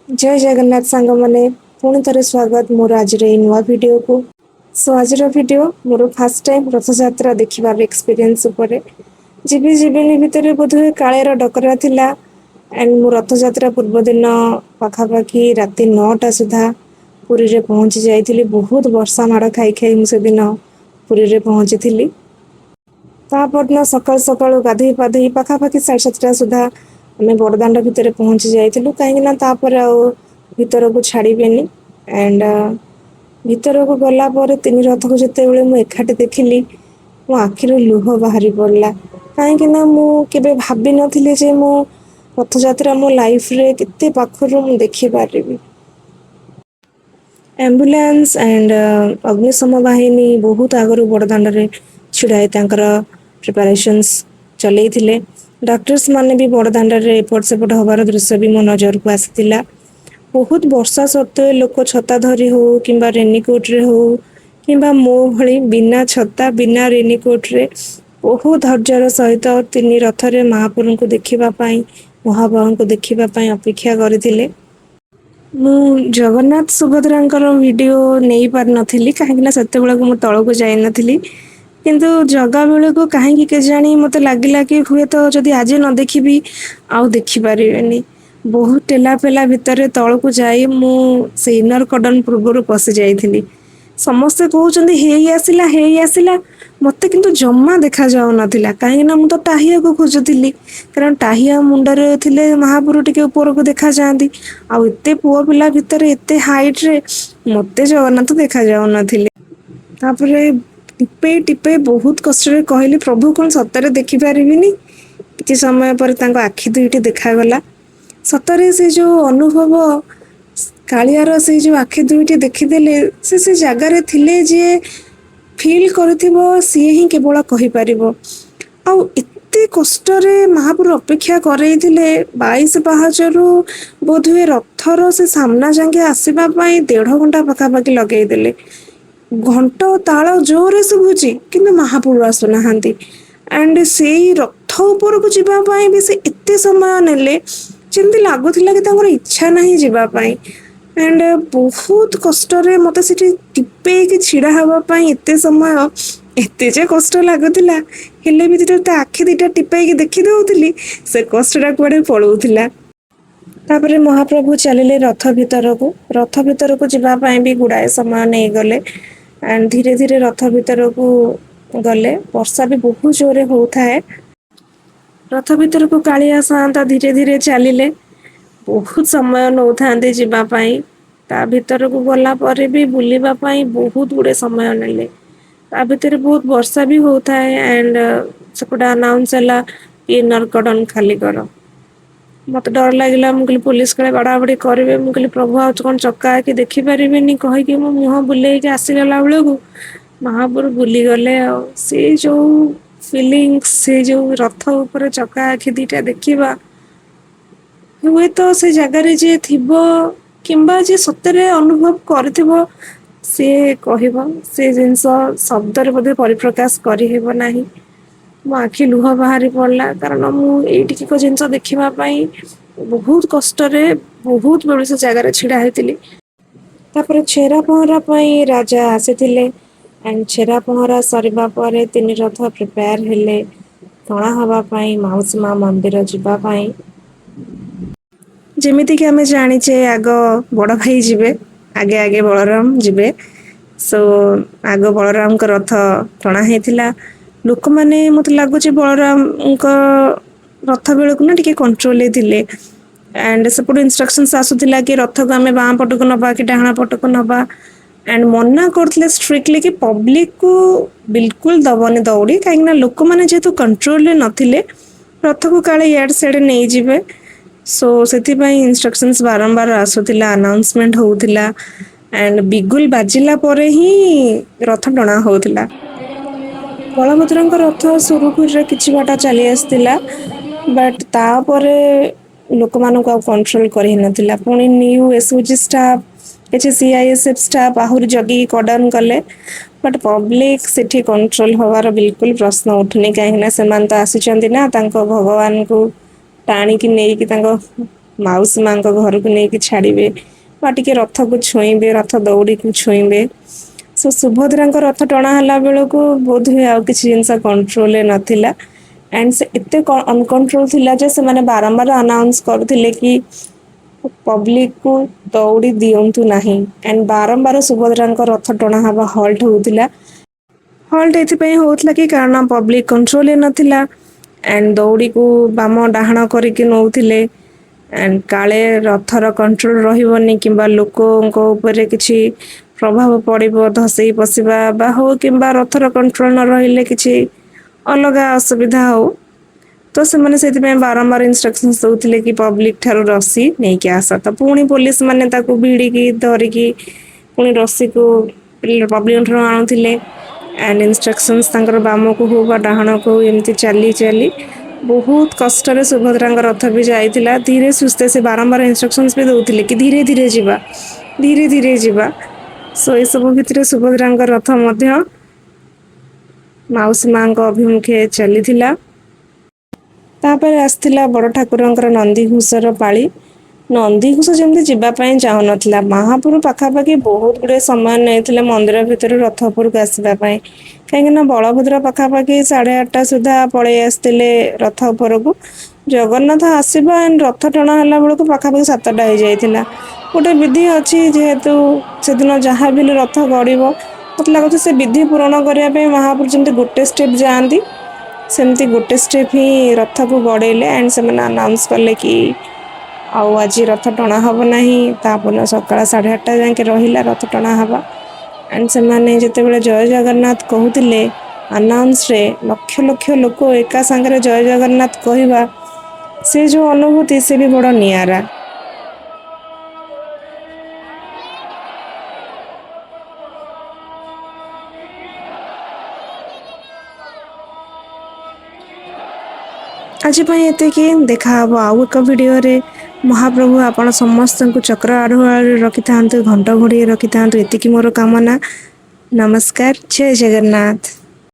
ଜୟ ଜଗନ୍ନାଥ ସାଙ୍ଗମାନେ, ପୁଣି ଥରେ ସ୍ୱାଗତ ମୋର ଆଜିର ଏଇ ନୂଆ ଭିଡ଼ିଓକୁ। ସୋ ଆଜିର ଭିଡ଼ିଓ ମୋର ଫାର୍ଷ୍ଟ ଟାଇମ୍ ରଥଯାତ୍ରା ଦେଖିବାର ଏକ୍ସପିରିଏନ୍ସ ଉପରେ। ଯିବି ଯିବିନି ଭିତରେ ବୋଧହୁଏ କାଳିଆର ଡକରା ଥିଲା ଆଣ୍ଡ ମୁଁ ରଥଯାତ୍ରା ପୂର୍ବଦିନ ପାଖାପାଖି ରାତି 9ଟା ସୁଦ୍ଧା ପୁରୀରେ ପହଞ୍ଚି ଯାଇଥିଲି। ବହୁତ ବର୍ଷା ମାଡ଼ ଖାଇ ଖାଇ ମୁଁ ସେଦିନ ପୁରୀରେ ପହଞ୍ଚିଥିଲି। ତା ପରଦିନ ସକାଳୁ ସକାଳୁ ଗାଧେଇ ପାଧେଇ ପାଖାପାଖି 7:30 ସୁଦ୍ଧା ଆମେ ବଡ଼ଦାଣ୍ଡ ଭିତରେ ପହଞ୍ଚି ଯାଇଥିଲୁ, କାହିଁକି ନା ତାପରେ ଆଉ ଭିତରକୁ ଛାଡ଼ିବେନି। ଆଣ୍ଡ ଭିତରକୁ ଗଲା ପରେ ତିନି ରଥକୁ ଯେତେବେଳେ ମୁଁ ଏକାଠି ଦେଖିଲି, ମୋ ଆଖିରୁ ଲୁହ ବାହାରି ପଡ଼ିଲା, କାହିଁକି ନା ମୁଁ କେବେ ଭାବିନଥିଲି ଯେ ମୁଁ ରଥଯାତ୍ରା ମୋ ଲାଇଫରେ କେତେ ପାଖରୁ ମୁଁ ଦେଖିପାରିବି। ଆମ୍ବୁଲାନ୍ସ ଆଣ୍ଡ ଅଗ୍ନିଶମ ବାହିନୀ ବହୁତ ଆଗରୁ ବଡ଼ଦାଣ୍ଡରେ ଛିଡ଼ା ହେଇ ତାଙ୍କର ପ୍ରିପାରେସନ୍ସ ଚଲେଇଥିଲେ। ଡକ୍ଟର୍ସ ମାନେ ବି ବଡ଼ଦାଣ୍ଡରେ ଏପଟ ସେପଟ ହବାର ଦୃଶ୍ୟ ବି ମୋ ନଜରକୁ ଆସିଥିଲା। ବହୁତ ବର୍ଷା ସତ୍ତ୍ୱେ ଲୋକ ଛତା ଧରି ହଉ କିମ୍ବା ରେନିକୋଟରେ ହଉ କିମ୍ବା ମୋ ଭଳି ବିନା ଛତା, ବିନା ରେନିକୋଟରେ ବହୁତ ଧୈର୍ଯ୍ୟର ସହିତ ତିନି ରଥରେ ମହାପ୍ରଭୁଙ୍କୁ ଦେଖିବା ପାଇଁ, ମହାବାହୁଙ୍କୁ ଦେଖିବା ପାଇଁ ଅପେକ୍ଷା କରିଥିଲେ। ମୁଁ ଜଗନ୍ନାଥ ସୁଭଦ୍ରାଙ୍କର ଭିଡ଼ିଓ ନେଇ ପାରିନଥିଲି, କାହିଁକି ନା ସେତେବେଳକୁ ମୁଁ ତଳକୁ ଯାଇନଥିଲି। କିନ୍ତୁ ଜଗା ବେଳକୁ କାହିଁକି କେଜାଣି ମତେ ଲାଗିଲା କି ହୁଏତ ଯଦି ଆଜି ନ ଦେଖିବି, ଆଉ ଦେଖିପାରିବିନି। ବହୁତ ଠେଲା ପେଲା ଭିତରେ ତଳକୁ ଯାଇ ମୁଁ ସେ ଇନର କର୍ଡନ ପୂର୍ବରୁ ପଶି ଯାଇଥିଲି। ସମସ୍ତେ କହୁଛନ୍ତି, "ହେଇ ଆସିଲା, ହେଇ ଆସିଲା।" ମତେ କିନ୍ତୁ ଜମା ଦେଖା ଯାଉନଥିଲା, କାହିଁକି ନା ମୁଁ ତ ଟାହିଆକୁ ଖୋଜୁଥିଲି, କାରଣ ଟାହିଆ ମୁଣ୍ଡରେ ଥିଲେ ମହାପ୍ରଭୁ ଟିକେ ଉପରକୁ ଦେଖାଯାଆନ୍ତି। ଆଉ ଏତେ ପୁଅ ପିଲା ଭିତରେ, ଏତେ ହାଇଟ ରେ ମତେ ଜଗନ୍ନାଥ ଦେଖା ଯାଉନଥିଲେ। ତାପରେ ଟିପେଇ ଟିପେଇ ବହୁତ କଷ୍ଟରେ କହିଲି, "ପ୍ରଭୁ, କଣ ସତରେ ଦେଖିପାରିବିନି?" କିଛି ସମୟ ପରେ ତାଙ୍କ ଆଖି ଦୁଇଟି ଦେଖାଗଲା। ସତରେ ସେ ଯୋଉ ଅନୁଭବ, କାଳିଆର ସେଇ ଯୋଉ ଆଖି ଦୁଇଟି ଦେଖିଦେଲେ, ସେ ସେ ଜାଗାରେ ଥିଲେ ଯିଏ ଫିଲ୍ କରିଥିବ, ସିଏ ହିଁ କେବଳ କହିପାରିବ। ଆଉ ଏତେ କଷ୍ଟରେ ମହାପ୍ରଭୁ ଅପେକ୍ଷା କରେଇଥିଲେ। 22 ପାହାଚରୁ ବୋଧହୁଏ ରଥର ସେ ସାମ୍ନା ଯାକେ ଆସିବା ପାଇଁ 1.5 ଘଣ୍ଟା ପାଖାପାଖି ଲଗେଇଦେଲେ। ଘଣ୍ଟ ତାଳ ଜୋରରେ ଶୁଭୁଛି, କିନ୍ତୁ ମହାପ୍ରଭୁ ଆସୁନାହାନ୍ତି। ଆଣ୍ଡ ସେଇ ରଥ ଉପରକୁ ଯିବା ପାଇଁ ବି ସେ ଏତେ ସମୟ ନେଲେ, ଯେମିତି ଲାଗୁଥିଲା କି ତାଙ୍କର ଇଚ୍ଛା ନାହିଁ ଯିବା ପାଇଁ। ଆଣ୍ଡ ବହୁତ କଷ୍ଟରେ ମତେ ସେଠି ଟିପେଇକି ଛିଡା ହବା ପାଇଁ ଏତେ ସମୟ, ଏତେ ଯେ କଷ୍ଟ ଲାଗୁଥିଲା, ହେଲେ ବି ଯେତେବେଳେ ତା ଆଖି ଦିଟା ଟିପେଇକି ଦେଖି ଦଉଥିଲି, ସେ କଷ୍ଟଟା କୁଆଡେ ପଳଉଥିଲା। ତାପରେ ମହାପ୍ରଭୁ ଚାଲିଲେ ରଥ ଭିତରକୁ। ରଥ ଭିତରକୁ ଯିବା ପାଇଁ ବି ଗୁଡାଏ ସମୟ ନେଇଗଲେ। ଆଣ୍ଡ ଧୀରେ ଧୀରେ ରଥ ଭିତରକୁ ଗଲେ। ବର୍ଷା ବି ବହୁତ ଜୋରରେ ହଉଥାଏ। ରଥ ଭିତରକୁ କାଳିଆ ସାଆନ୍ତ ଧୀରେ ଧୀରେ ଚାଲିଲେ। ବହୁତ ସମୟ ନଉଥାନ୍ତି ଯିବା ପାଇଁ। ତା ଭିତରକୁ ଗଲା ପରେ ବି ବୁଲିବା ପାଇଁ ବହୁତ ଗୁଡେ ସମୟ ନେଲେ। ତା ଭିତରେ ବହୁତ ବର୍ଷା ବି ହଉଥାଏ। ଆଣ୍ଡ ସେପଟେ ଆନାଉନ୍ସ ହେଲା, "ଇନର କର୍ଡନ ଖାଲି କର।" ମତେ ଡର ଲାଗିଲା। ମୁଁ କହିଲି, ପୋଲିସ କାଳେ ବାଡାବାଡି କରିବେ। ମୁଁ କହିଲି, "ପ୍ରଭୁ, ଆଉ କଣ ଚକା ଆଖି ଦେଖିପାରିବିନି?" କହିକି ମୁଁ ମୁହଁ ବୁଲେଇକି ଆସିଗଲା ବେଳକୁ ମହାପ୍ରଭୁ ବୁଲିଗଲେ। ଆଉ ସେ ଯୋଉ ଫିଲିଙ୍ଗସ, ସେ ଯୋଉ ରଥ ଉପରେ ଚକା ଆଖି ଦିଟା ଦେଖିବା, ହୁଏତ ସେ ଜାଗାରେ ଯିଏ ଥିବ କିମ୍ବା ଯିଏ ସତରେ ଅନୁଭବ କରିଥିବ, ସିଏ କହିବ। ସେ ଜିନିଷ ଶବ୍ଦରେ ବୋଧେ ପରିପ୍ରକାଶ କରିହେବ ନାହିଁ। ମୋ ଆଖି ଲୁହ ବାହାରି ପଡିଲା, କାରଣ ମୁଁ ଏଇ ଟିକିକ ଜିନିଷ ଦେଖିବା ପାଇଁ ବହୁତ କଷ୍ଟରେ ବହୁତ ବେଳୁ ସେ ଜାଗାରେ ଛିଡା ହେଇଥିଲି। ତାପରେ ଛେରା ପହଁରା ପାଇଁ ରାଜା ଆସିଥିଲେ। ଆଣ୍ଡ ଛେରା ପହଁରା ସରିବା ପରେ ତିନି ରଥ ପ୍ରିପେୟାର ହେଲେ ଟଣା ହବା ପାଇଁ, ମାଉସୀ ମା ମନ୍ଦିର ଯିବା ପାଇଁ। ଯେମିତିକି ଆମେ ଜାଣିଛେ, ଆଗ ବଡ ଭାଇ ଯିବେ, ଆଗେ ଆଗେ ବଳରାମ ଯିବେ। ସୋ ଆଗ ବଳରାମଙ୍କ ରଥ ଟଣା ହେଇଥିଲା। ଲୋକମାନେ ମତେ ଲାଗୁଛି ବଳରାମଙ୍କ ରଥ ବେଳକୁ ନା ଟିକେ କଣ୍ଟ୍ରୋଲରେ ଥିଲେ। ଆଣ୍ଡ ସେପଟୁ ଇନଷ୍ଟ୍ରକ୍ସନ୍ସ ଆସୁଥିଲା କି ରଥକୁ ଆମେ ବାଁ ପଟକୁ ନବା କି ଡାହାଣ ପଟକୁ ନବା। ଆଣ୍ଡ ମନା କରୁଥିଲେ ଷ୍ଟ୍ରିକ୍ଟଲି କି ପବ୍ଲିକକୁ ବିଲକୁଲ ଦବନି ଦଉଡ଼ି, କାହିଁକି ନା ଲୋକମାନେ ଯେହେତୁ କଣ୍ଟ୍ରୋଲରେ ନଥିଲେ, ରଥକୁ କାଳେ ଇଆଡେ ସିଆଡେ ନେଇଯିବେ। ସୋ ସେଥିପାଇଁ ଇନଷ୍ଟ୍ରକ୍ସନ୍ସ ବାରମ୍ବାର ଆସୁଥିଲା, ଆନାଉନ୍ସମେଣ୍ଟ ହଉଥିଲା। ଆଣ୍ଡ ବିଗୁଲ ବାଜିଲା ପରେ ହିଁ ରଥ ଟଣା ହଉଥିଲା। ବଳଭଦ୍ରଙ୍କ ରଥ ସୁରୁଖୁରୁରେ କିଛି ବାଟ ଚାଲି ଆସିଥିଲା, ବଟ୍ ତାପରେ ଲୋକମାନଙ୍କୁ ଆଉ କଣ୍ଟ୍ରୋଲ କରି ହେଇନଥିଲା। ପୁଣି ନ୍ୟୁ ଏସଓଜି ଷ୍ଟାଫ, କିଛି ସିଆଇଏସଏଫ ଷ୍ଟାଫ ଆହୁରି ଜଗିକି କର୍ଡନ କଲେ, ବଟ୍ ପବ୍ଲିକ ସେଠି କଣ୍ଟ୍ରୋଲ ହବାର ବିଲକୁଲ ପ୍ରଶ୍ନ ଉଠୁନି, କାହିଁକି ନା ସେମାନେ ତ ଆସିଛନ୍ତି ନା ତାଙ୍କ ଭଗବାନଙ୍କୁ ଟାଣିକି ନେଇକି ତାଙ୍କ ମାଉସୀ ମାଙ୍କ ଘରକୁ ନେଇକି ଛାଡ଼ିବେ ବା ଟିକେ ରଥକୁ ଛୁଇଁବେ, ରଥ ଦଉଡ଼ିକୁ ଛୁଇଁବେ। ସୋ ସୁଭଦ୍ରାଙ୍କ ରଥ ଟଣା ହେଲା ବେଳକୁ ବୋଧହୁଏ ଆଉ କିଛି ଜିନିଷ କଣ୍ଟ୍ରୋଲରେ ନଥିଲା। ଆଣ୍ଡ ସେ ଏତେ ଅନକଣ୍ଟ୍ରୋଲ ଥିଲା ଯେ ସେମାନେ ବାରମ୍ବାର ଆନାଉନ୍ସ କରୁଥିଲେ କି ପବ୍ଲିକକୁ ଦଉଡ଼ି ଦିଅନ୍ତୁ ନାହିଁ। ଆଣ୍ଡ ବାରମ୍ବାର ସୁଭଦ୍ରାଙ୍କ ରଥ ଟଣା ହେବା ହଲ୍ଟ ହଉଥିଲା। ହଲ୍ଟ ଏଥିପାଇଁ ହଉଥିଲା କି କାରଣ ପବ୍ଲିକ କଣ୍ଟ୍ରୋଲରେ ନଥିଲା ଆଣ୍ଡ ଦଉଡ଼ିକୁ ବାମ ଡାହାଣ କରିକି ନଉଥିଲେ। ଆଣ୍ଡ କାଳେ ରଥର କଣ୍ଟ୍ରୋଲ ରହିବନି କିମ୍ବା ଲୋକଙ୍କ ଉପରେ କିଛି ପ୍ରଭାବ ପଡ଼ିବ, ଧସେଇ ପଶିବା ବା ହଉ କିମ୍ବା ରଥର କଣ୍ଟ୍ରୋଲ ନ ରହିଲେ କିଛି ଅଲଗା ଅସୁବିଧା ହଉ, ତ ସେମାନେ ସେଥିପାଇଁ ବାରମ୍ବାର ଇନଷ୍ଟ୍ରକ୍ସନ୍ସ ଦଉଥିଲେ କି ପବ୍ଲିକ ଠାରୁ ରସି ନେଇକି ଆସ। ତ ପୁଣି ପୋଲିସ ମାନେ ତାକୁ ଭିଡ଼ିକି ଧରିକି ପୁଣି ରସିକୁ ପବ୍ଲିକ ଠାରୁ ଆଣୁଥିଲେ। ଆଣ୍ଡ ଇନଷ୍ଟ୍ରକ୍ସନ୍ସ ତାଙ୍କର ବାମକୁ ହଉ ବା ଡାହାଣକୁ ହଉ ଏମିତି ଚାଲି ଚାଲି ବହୁତ କଷ୍ଟରେ ସୁଭଦ୍ରାଙ୍କ ରଥ ବି ଯାଇଥିଲା ଧୀରେ ସୁସ୍ଥେ। ସେ ବାରମ୍ବାର ଇନଷ୍ଟ୍ରକ୍ସନ୍ସ ବି ଦଉଥିଲେ କି ଧୀରେ ଧୀରେ ଯିବା, ଧୀରେ ଧୀରେ ଯିବା। ସୋ ଏସବୁ ଭିତରେ ସୁଭଦ୍ରାଙ୍କ ରଥ ମଧ୍ୟ ମାଉସୀ ମାଙ୍କ ଅଭିମୁଖେ ଚାଲିଥିଲା। ତାପରେ ଆସିଥିଲା ବଡ଼ ଠାକୁରଙ୍କର ନନ୍ଦିଘୋଷର ପାଳି। ନନ୍ଦିଘୋଷ ଯେମିତି ଯିବା ପାଇଁ ଚାହୁଁନଥିଲା। ମହାପ୍ରଭୁ ପାଖାପାଖି ବହୁତ ଗୁଡ଼ିଏ ସମୟ ନେଇଥିଲେ ମନ୍ଦିର ଭିତରୁ ରଥ ଉପରକୁ ଆସିବା ପାଇଁ, କାହିଁକିନା ବଳଭଦ୍ର ପାଖାପାଖି 8:30 ସୁଦ୍ଧା ପଳେଇ ଆସିଥିଲେ ରଥ ଉପରକୁ। ଜଗନ୍ନାଥ ଆସିବା ଆଣ୍ଡ ରଥ ଟଣା ହେଲା ବେଳକୁ ପାଖାପାଖି 7ଟା ହେଇଯାଇଥିଲା। ଗୋଟେ ବିଧି ଅଛି, ଯେହେତୁ ସେଦିନ ଯାହା ବି ହେଲେ ରଥ ଗଡ଼ିବ। ମତେ ଲାଗୁଛି ସେ ବିଧି ପୂରଣ କରିବା ପାଇଁ ମହାପ୍ରଭୁ ଯେମିତି ଗୋଟେ ଷ୍ଟେପ୍ ଯାଆନ୍ତି, ସେମିତି ଗୋଟେ ଷ୍ଟେପ୍ ହିଁ ରଥକୁ ଗଡ଼େଇଲେ। ଆଣ୍ଡ ସେମାନେ ଆନାଉନ୍ସ କଲେ କି ଆଉ ଆଜି ରଥ ଟଣା ହବ ନାହିଁ। ତାପରଦିନ ସକାଳ 8:30 ଯାଏଁ ରହିଲା ରଥ ଟଣା ହବା। ଆଣ୍ଡ ସେମାନେ ଯେତେବେଳେ ଜୟ ଜଗନ୍ନାଥ କହୁଥିଲେ ଆନାଉନ୍ସରେ, ଲକ୍ଷ ଲକ୍ଷ ଲୋକ ଏକା ସାଙ୍ଗରେ ଜୟ ଜଗନ୍ନାଥ କହିବା, ସେ ଯୋଉ ଅନୁଭୂତି ସେ ବି ବଡ଼ ନିଆରା। ଆଜି ପାଇଁ ଏତିକି, ଦେଖାହବ ଆଉ ଏକ ଭିଡ଼ିଓରେ। ମହାପ୍ରଭୁ ଆପଣ ସମସ୍ତଙ୍କୁ ଚକ୍ର ଆଢୁଆଳରେ ରଖିଥାନ୍ତୁ, ଘଣ୍ଟ ଘୋଡ଼େଇ ରଖିଥାନ୍ତୁ, ଏତିକି ମୋର କାମନା। ନମସ୍କାର, ଜୟ ଜଗନ୍ନାଥ।